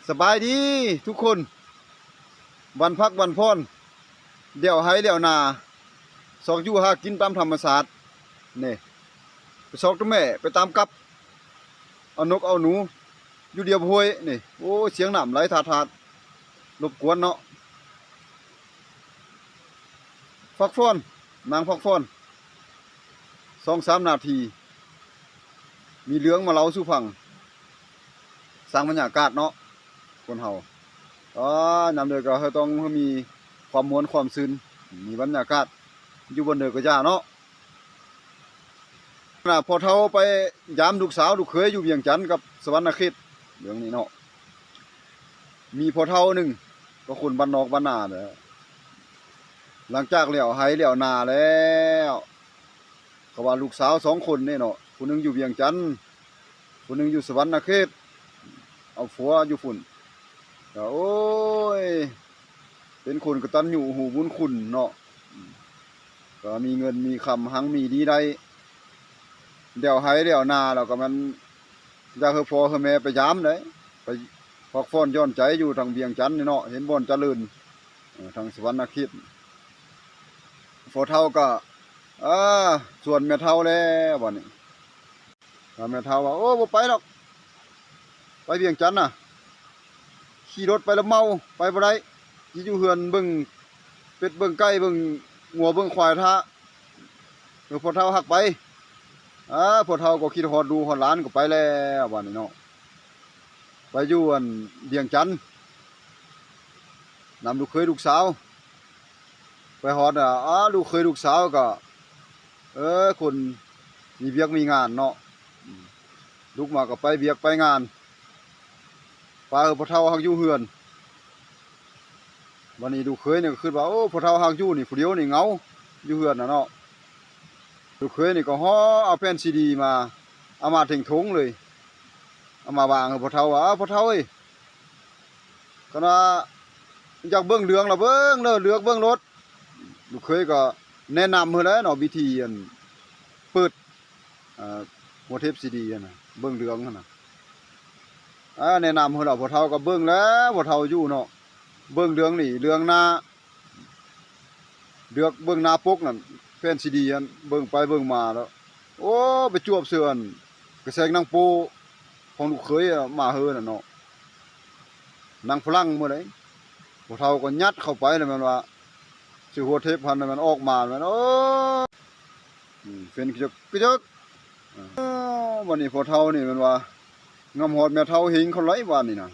ສະບາຍດີທຸກຄົນ, ວັນພັກວັນຜ່ອນ, ແລ້ວໄຮ່ແລ້ວນາ, ຊອກຢູ່ຫາກິນຕາມທຳມະຊາດ. ນີ້ ໄປຊອກຕົວແມ່ ໄປຕາມກັບ ເອົານົກເອົາໜູ ຢູ່ດຽວໂພຍນີ້. ໂອ້ຍ ສຽງນ້ຳໄຫຼທາດໆ ລົບກວນເນາະ. ພັກຜ່ອນ, ນັ່ງພັກຜ່ອນສອງສາມນາທີ, ມີເລື່ອງມາເລົ່າສູ່ຟັງ, ສ້າງບັນຍາກາດເນາະ ຄົນເຮົາ. ອາ ຍາມໃດກໍເຮົາຕ້ອງມີຄວາມມ່ວນຄວາມຊື່ນ, ມີບັນຍາກາດ, ຢູ່ບ່ອນໃດກໍຢ່າເນາະ. ນະ ພໍ່ເຖົ້າໄປຢາມລູກສາວລູກເຂີຍຢູ່ວຽງຈັນກັບສະຫວັນນະເຂດ ເລື່ອງນີ້ເນາະ. ມີພໍ່ເຖົ້າໜຶ່ງ ກໍຄົນບ້ານນອກບ້ານນາແຫຼະ, ຫຼັງຈາກແລ້ວໄຮ່ແລ້ວນາແລ້ວ, ເຂົາວ່າລູກສາວສອງຄົນນີ້ເນາະ, ຜູ້ໜຶ່ງຢູ່ວຽງຈັນ, ຜູ້ໜຶ່ງຢູ່ສະຫວັນນະເຂດ, ເອົາຜົວຢູ່ພຸ້ນ. ກໍ ໂອ້ຍ ເປັນຄົນກະຕັນຍູຮູ້ບຸນຄຸນເນາະ, ກໍມີເງິນມີຄຳຮັ່ງມີດີໄດ້, ແລ້ວໄຮ່ແລ້ວນາແລ້ວກໍແມ່ນຢາກໃຫ້ພໍ່ໃຫ້ແມ່ໄປຢາມເດ້, ໄປພັກຜ່ອນຢ່ອນໃຈຢູ່ທາງວຽງຈັນນີ້ເນາະ, ເຫັນບ່ອນຈະເລີນ ເອີ ທາງສະຫວັນນະເຂດ. ພໍ່ເຖົ້າກໍ ເອີ ຊວນແມ່ເຖົ້າແລ້ວບາດນີ້. ແມ່ເຖົ້າວ່າ ໂອ້ ບໍ່ໄປດອກ, ໄປວຽງຈັນນະ ຂີ່ລົດໄປລະເມົາ, ໄປບໍ່ໄດ້, ຊິຢູ່ເຮືອນເບິ່ງເປັດເບິ່ງໄກ່ ເບິ່ງງົວເບິ່ງຄວາຍຖ້າ. ເອີ ພໍ່ເຖົ້າຮັກໄປ. ອາ ພໍ່ເຖົ້າກໍຄິດຮອດລູກຮອດຫຼານ ກໍໄປແລ້ວບາດນີ້ເນາະ, ໄປຢູ່ອັນວຽງຈັນນຳລູກເຂີຍລູກສາວ. ໄປຮອດ ອາ ລູກເຂີຍລູກສາວກໍ ເອີ ຄົນມີວຽກມີງານເນາະ, ອືມ ລຸກມາກໍໄປວຽກໄປງານ, ປະໃຫ້ພໍ່ເຖົ້າຮັກຢູ່ເຮືອນ. ບາດນີ້ລູກເຂີຍນີ້ກໍຄິດວ່າ ໂອ້ ພໍ່ເຖົ້າຮັກຢູ່ນີ້ຜູ້ດຽວນີ້ເຫງົາ ຢູ່ເຮືອນນະເນາະ. ລູກເຂີຍນີ້ກໍຫໍ່ເອົາແຜ່ນຊີດີມາ, ເອົາມາເຖິງຖົງເລີຍ, ເອົາມາວາງໃຫ້ພໍ່ເຖົ້າວ່າ ເອົາ ພໍ່ເຖົ້າເອີຍ ຄັນວ່າຢາກເບິ່ງເລື່ອງລະເບິ່ງເລີດ, ເລືອກເບິ່ງໂລດ. ລູກເຂີຍກໍແນະນຳເພິ່ນແຫຼະເນາະ ວິທີອັນເປີດ ເອີ ຫົວເທບຊີດີຫັ້ນນະ, ເບິ່ງເລື່ອງຫັ້ນນະ. ອາ ແນະນຳເພິ່ນລະ, ພໍ່ເຖົ້າກໍເບິ່ງແລ້ວ, ພໍ່ເຖົ້າຢູ່ເນາະ, ເບິ່ງເລື່ອງນີ້ເລື່ອງໜ້າ. ເລືອກເບິ່ງໜ້າປົກນັ້ນ ແຜ່ນຊີດີຫັ້ນ ເບິ່ງໄປເບິ່ງມາແລ້ວ ໂອ້ ໄປຈວບເຊື່ອອັນກະແສງໜັງໂປ້ຂອງລູກເຂີຍອະ ມາເຮີນັ້ນເນາະ, ໜັງຝຣັ່ງມື້ໃດ. ພໍ່ເຖົ້າກໍຍັດເຂົ້າໄປແລ້ວແມ່ນວ່າ ຊື່ຫົວເທບຫັ້ນແມ່ນອອກມາແມ່ນ ໂອ້ ອືມ ເປັນກະເຈິກກະເຈິກ. ເອີ ບາດນີ້ພໍ່ເຖົ້ານີ້ແມ່ນວ່າ ງຳຮອດແມ່ເຖົ້າເຮັງເຂົາໄຫຼບາດນີ້ນະ.